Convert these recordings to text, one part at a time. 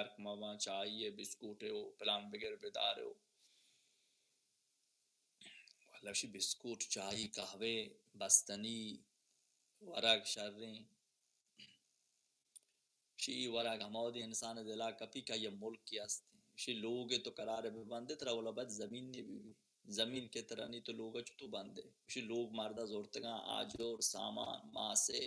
درک مباں، چاہی ءُ بسکوٹے ءُ پلان بگر بدار ءُ واللہ اشی بسکوٹ، چاہی، قہوے، بستنی، ورگ شریں۔ اشی ورگ ہمودی انسان ءِ دلا کپی کہ آئی ءِ ملکی است۔ اشی لوگ تو قرار ببندے، ترا اولا باید زمینے بہ بی۔ زمین کہ ترا نی تو لوگ چتو بندے؟ اشی لوگ مردا زورتگاں، آجر، سامان، ماسے،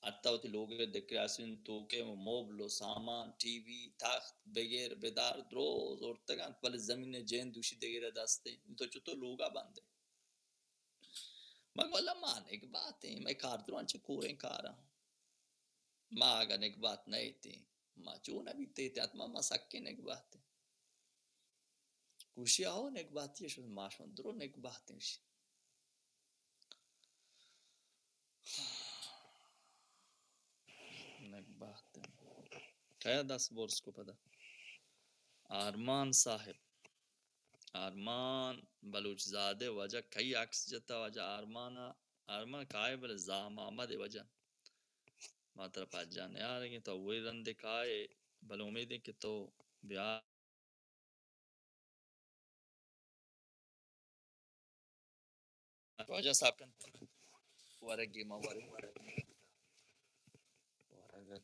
حتی وتی لوگ ءِ ڈیکوریشن توکے، موبل ءُ سامان، ٹی وی، تخت، بگر بدار درو زورتگ انت، بلے زمین ءِ جند اشی دگرے دست انت، تو چتو لوگا بندے؟ من گو، واللہ ما نگبات ایں، مئے کار درو انچیں کوریں کاراں۔ ما اگاں نگبات نہ اتیں، ما چون بیت اتیں؟ حتما ما سکیں نگبات ایں۔ گوشی، آہو، نگباتی شد، ما شون درو نگبات ایں۔ نگبات۔ کیا دست برز کو پدا؟ آرمان صاحب۔ آرمان بلوچ زادہ، واجہ کئی عکس جتا؟ واجہ آرمان ءَ، آرمان کائے بلے زام آمد ءَ واجہ۔ ما ترا پجا نیارگیں، تو وہی رندے کائے، بلے امید ایں کہ تو بیا۔ واجہ صاحب کن ورگی ما ورگ، ورگ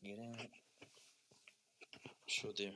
گریں شدیم۔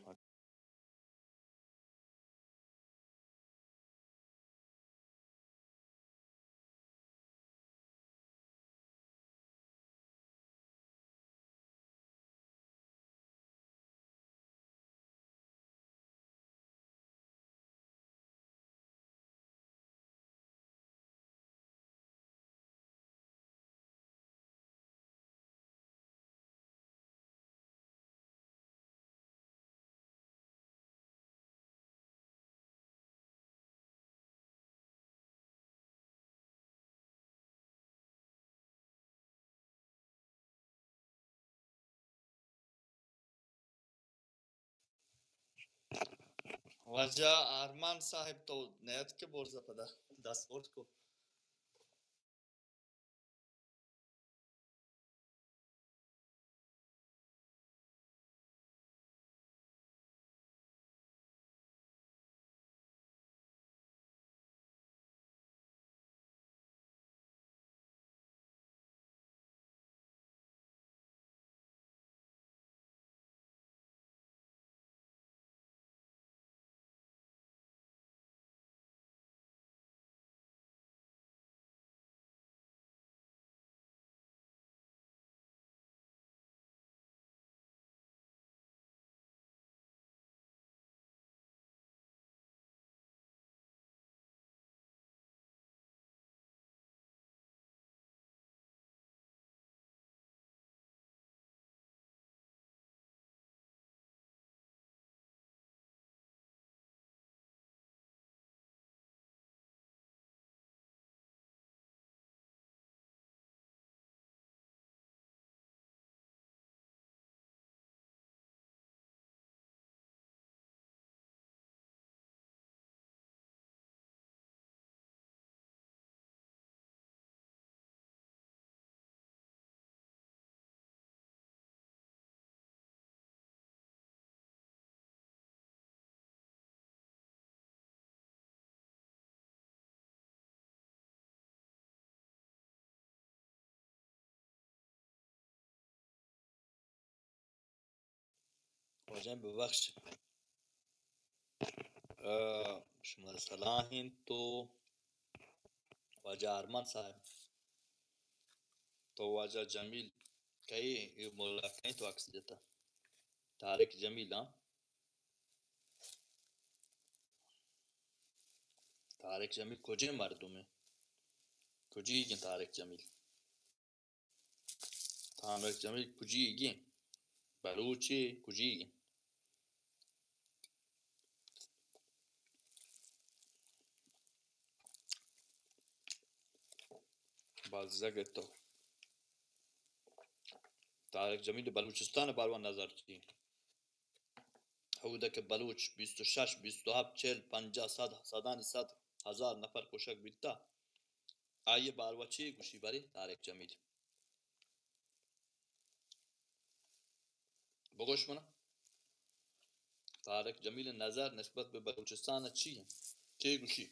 واجہ آرمان صاحب تو نیت کہ برزا پدا دست برد کو۔ واجہ ببخش، آ، شما صلاح انت تو واجہ ارمان صاحب، تو واجہ جمیل کئی، اے ملا کئی تو عکس جتا؟ طارق جمیل، ہاں؟ طارق جمیل کجے مردمے؟ کجیگیں طارق جمیل؟ طارق جمیل کجیگیں؟ بلوچے کجیگیں؟ بزگ تو طارق جمیل بلوچستان باروا نظر چی؟ اود کہ بلوچ بیست و شش، بیست و ہفت، چل، پنجاہ، صد، صدانی صد، ہزار نفر کشگ بیتا، آئی باروا چی گوشی؟ برے طارق جمیل، بگوش منا۔ طارق جمیل نظر نسبت بہ بلوچستان چی انت؟ چے گوشی؟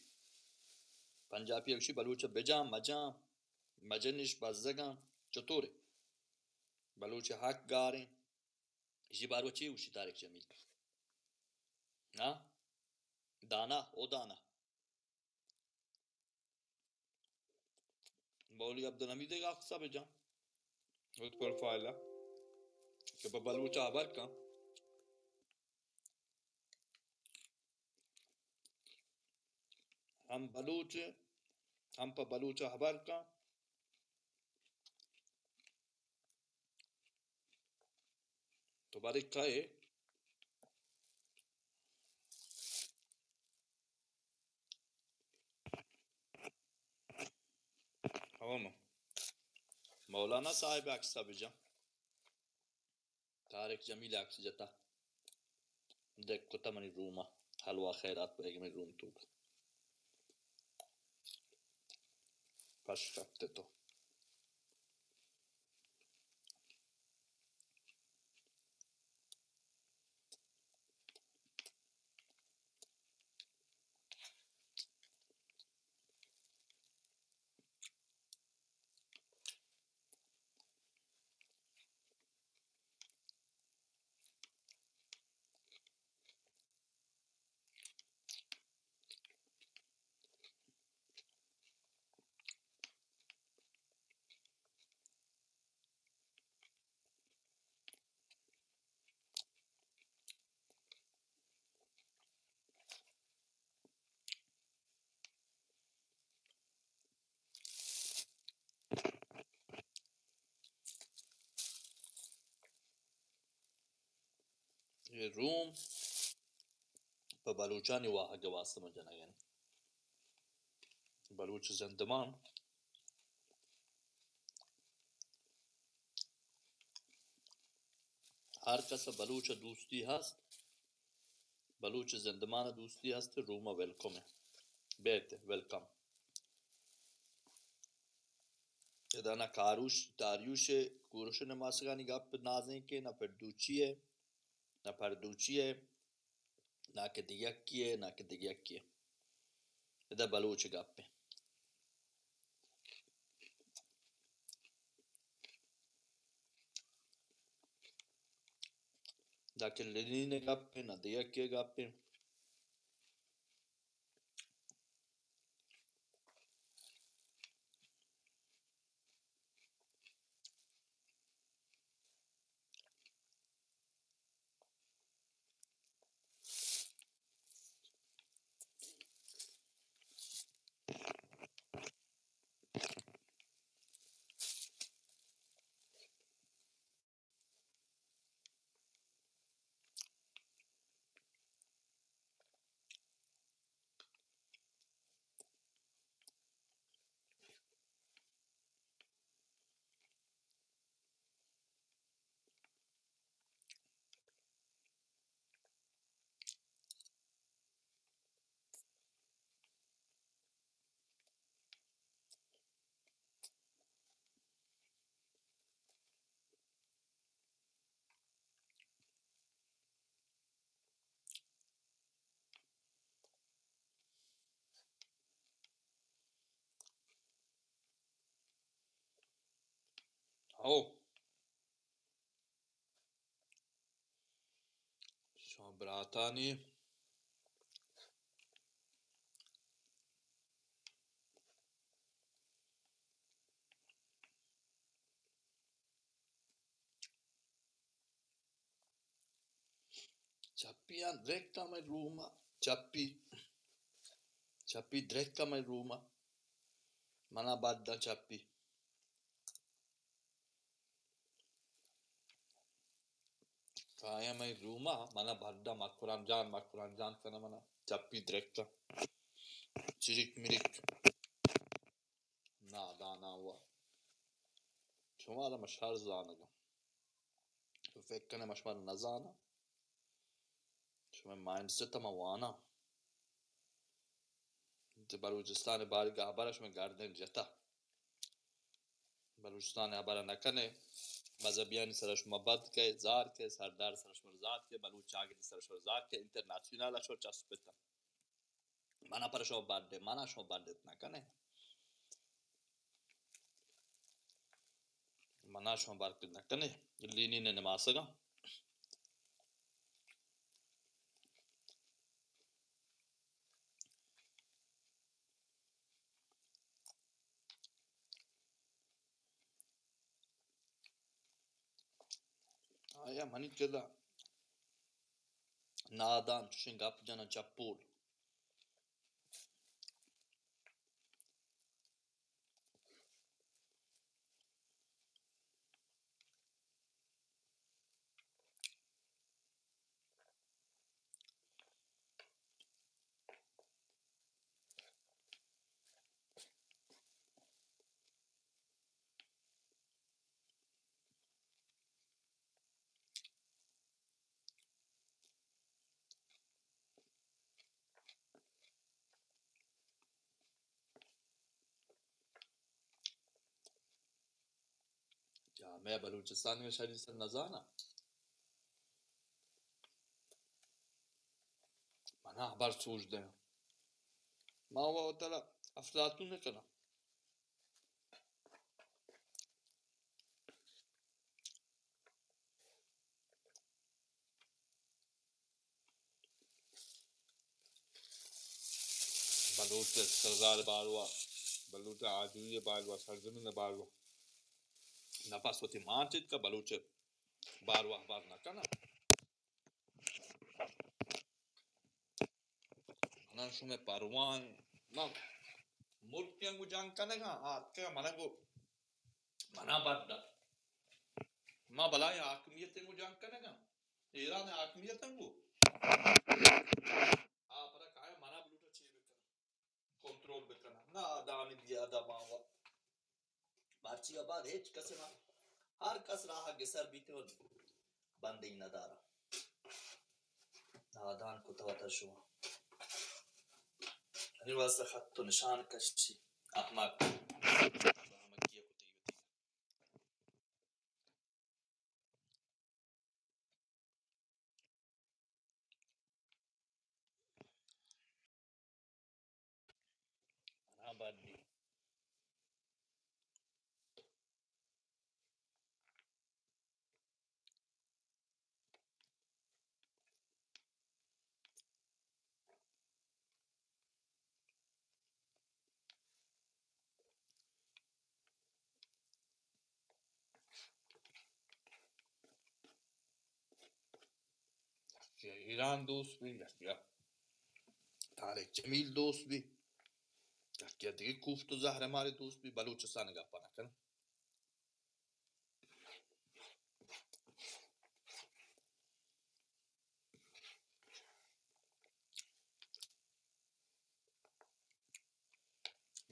پنجابی گوشی بلوچ بجاں، مجاں، مجنش، بزگاں، چطورے؟ بلوچ حق گاریں۔ ایشی باروا چی گوشی طارق جمیل؟ ہاں؟ دانا، او دانا۔ مولوی عبدالحمید ء عکس ء بجن، وت پروفائل ء کہ پہ بلوچ ء ہبر کن۔ ہم بلوچ، ہم پہ بلوچ ء ہبر کن۔ تو بارے کئے؟ ہو، مولانا صاحب عکس ء بجن۔ طارق جمیل عکس جتا۔ دک کتا منی روم ء۔ حلوا خیرات بیگ منی روم توک۔ پش کپتے تو۔ اے روم پہ بلوچانی واہگ ء واستہ من جنگ ء آں۔ بلوچ زندمان ہر کس ء بلوچ ء دوستی ہست، بلوچ زندمان ء دوستی ہست، روم ء ویلکم ء بیت، ویلکم۔ ادا نہ کاروش، داریوش ء کورش ء نماسگانی گپ نازینک ء، نہ پردوچی ء، نہ پردوچی ء، نہ کہ دگہ یکے ء، نہ کہ دگہ یکے ء۔ ادا بلوچ گپ ء۔ نہ کہ لینین گپ ء، نہ دگہ یکے گپ ء۔ ہو۔ شما براتانی چپی آں درکت ءَ مئے روم ءَ۔ چپی، چپی درکت ءَ مئے روم ءَ۔ منا بد ءَ چپی۔ کایاں مئے روم ءَ، منا بد ءَ مکران جان، مکران جان کناں منا۔ چپی درکت ءَ۔ چریک مریک۔ ناداناں وا۔ شمارا ما شر زانگ ءَ۔ تو فکر کنے ما شمارا نہ زاناں؟ شمئے مائنڈ سیٹ ءَ ما واناں۔ تو بلوچستان ءِ بارگ ءَ ہبر ءَ شمئے گردن جتا۔ بلوچستان ءِ ہبر ءَ نہ کنے، مذہبیانی سرا شما بد کئے، زار کئے، سردار سرا شما زار کئے، بلوچ چاگردی سرا شما زار کئے، انٹرنیشنل ءَ شما چسپتہ۔ منا پر شما بڈ، منا شما بڈ نہ کنے۔ منا شما بڈ نہ کنے۔ لینین ءِ نماسگاں۔ آیا منی چدا نادان چوشیں گپ جناں چپول۔ جامعہ بلوچستان میں شری سر نزاناں۔ منا ہبر سوج دیں۔ ما وترا افلاطون نہ کناں۔ بلوچ سردار باروا، بلوچ آجوئی باروا، سرزمین باروا نپس وتی مان چیت کہ بلوچ باروا ہبر نہ کناں۔ منا شمئے پرواہ ایں۔ ما ملکیاں گوں جنگ کنگاں، آتکگاں منا گوں، منا بڈ۔ ما بلائیں حاکمیت گوں جنگ کنگاں، ایران حاکمیت گوں۔ آ پدا کائے منا بلوٹا چی بکن، کنٹرول بکن۔ نادانی بی ادب آں۔ مرچی ءَ بعد ہچ کس ءَ ہر کس راہ ءَ گسر بیت و بندی نہ دار۔ نادان کت وت شما۔ ہمے واسطہ خط و نشان کشی۔ احمق۔ احمقی ءَ کتی وتی۔ ہاں، بات بھی۔ یکے ایران دوست بی، یکے طارق جمیل دوست بی، یکے دگہ کوفت و زہر مارے دوست بی، بلوچستان گپا نہ کن۔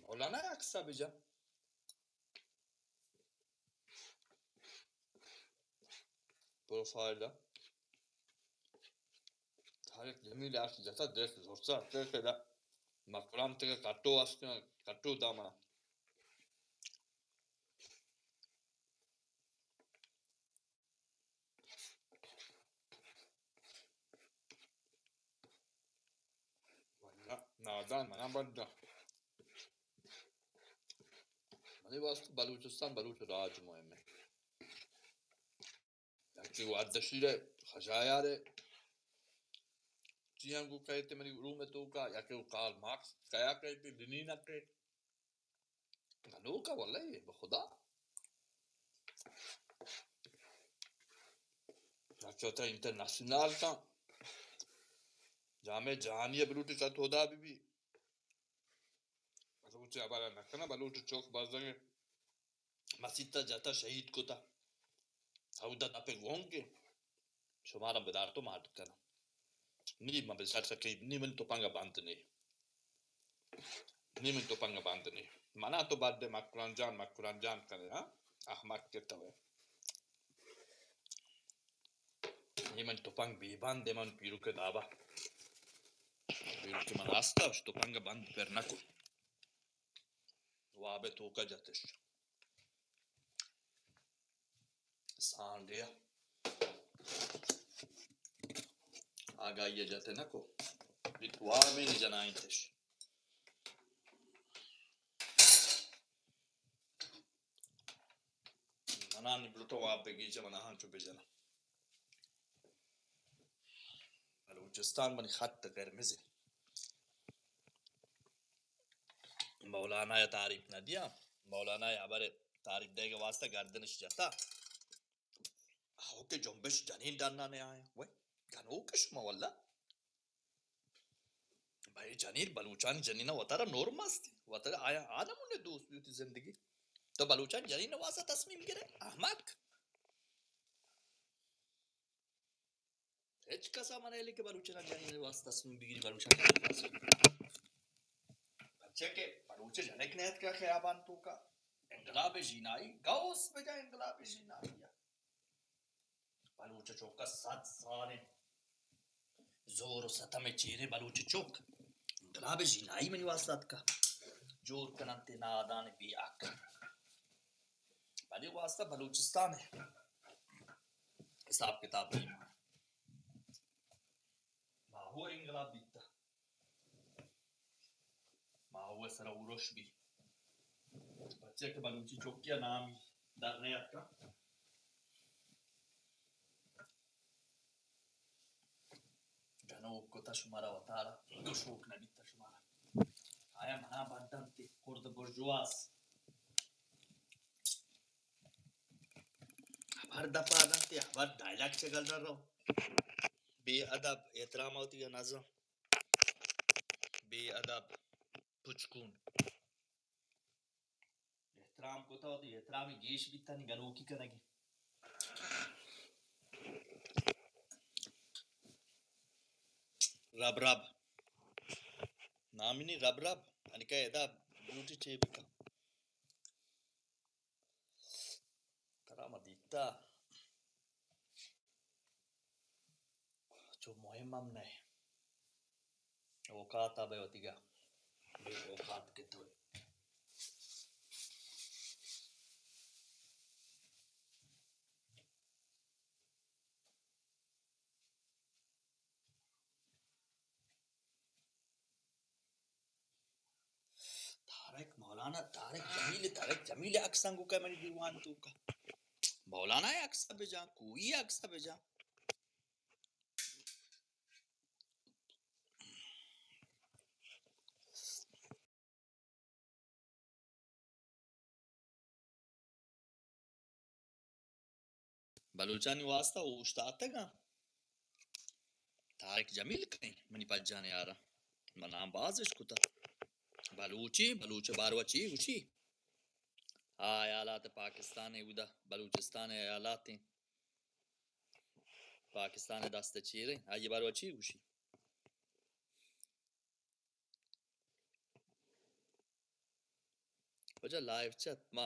مولانا عکسا بجا۔ پروفائل دا۔ طارق جمیل عکس جتا دیکھ زورتا دیکھ دا۔ مکران تک کٹو است، کٹو دامنا۔ واللہ نادان منا بڈا۔ منی واسطہ بلوچستان بلوچ راج مہمیں۔ یکے وہ اردشیر ہے، خجایار ہے۔ چیاں گو کہتے منی روم توکا، یکے وہ کارل مارکس کیا کہتے، لینین کہتے۔ گنوک ءَ واللہ بخدا۔ چوتھا انٹرنیشنل کا جامعہ جہانی بلوٹی کا تودا بی بی۔ بلوچ ابارا نہ کنا، بلوچ چوک بازنگ مسیت جتا شہید کتا۔ اودا دپے گون کے شمارا بدار تو مارت کنا۔ نی من بچار سکی، نی من تپنگ بند نی۔ نی من تپنگ بند نی۔ منا تو بعد مکران جان، مکران جان کنے، ہاں؟ احمق کے تو ہے۔ نی من تپنگ بی بند، من پیرو کے دابا۔ پیرو کے من آستا، تپنگ بند پر نکو۔ واب توکا جتش۔ سانڈیا آگاہی جتے نکو، بیت وابے نی جنائیں تش۔ منا نی بلوٹو واب بگیجا، منا ہاں چو بجنا۔ بلوچستان منی خط قرمز۔ مولانا یا تعریف نہ دیا، مولانا یا ہبر تعریف دے کے واسطہ گردنش جتا۔ ہو کہ جنبش جنین ڈنا نے آیا۔ وے گنوک شما واللہ۔ بھائی جنین، بلوچانی جنین وتارا نورم است۔ وتارا آیا آدموں نے دوست بیوتی زندگی۔ تو بلوچانی جنین واسطہ تصمیم گرے؟ احمق۔ ہچ کسا منع لکھ کہ بلوچانی جنین واسطہ تصمیم بگیری، بلوچانی جنین واسطہ۔ پرچہ کہ بلوچ جنک نیت کا خیابان تو کا انقلاب جینائی، گوس بجا انقلاب جینائی۔ بلوچ چوک ءَ صد سال انت زور و ستم ءِ چیریں بلوچ چوک انقلاب ژینائی منی واسطہ اتکا جوڑ کننت ءُ نادان بے عقل۔ بلے واسطہ بلوچستان ءِ حساب کتاب نہیں۔ ماہو انقلاب بیتا۔ ماہو سرا اورش بی۔ پرچہ کہ بلوچی چوکی ءَ نامی در نیاتکا۔ گنوک کتا شمارا وتارا، دو شوک نہ بیتا شمارا۔ آیا منا بندنت کرد برجواز۔ ہبر دپا دنت، ہبر ڈائلاگ چگل نہ رو۔ بے ادب، احترام ہوتی کا نظم۔ بے ادب، پچکون۔ احترام کتا ہوتی، احترامی گیش بیتا نی گنوکی کنگی۔ رب رب۔ نامی نی رب رب۔ انکا ادا بلوٹی چے بکا۔ ترا ما دیتا۔ چو مہم ہم نہ۔ اوقات ءَ بے وتیگا۔ بے اوقات کہ تو۔ طارق مولانا، طارق جمیل، طارق جمیل عکساں گوکا منی دیوان توکا۔ مولانا عکس بجا، کوئی عکس بجا۔ بلوچانی واسطہ اوشتاتگاں۔ طارق جمیل کئیں منی پجان یارا، من نام باز اش کتا۔ بلوچی، بلوچ باروا چی گوشی؟ آ ایالات پاکستان اودا بلوچستان ایالات ہیں۔ پاکستان دست چیریں، آئی باروا چی گوشی؟ واجہ لائیو چیٹ ما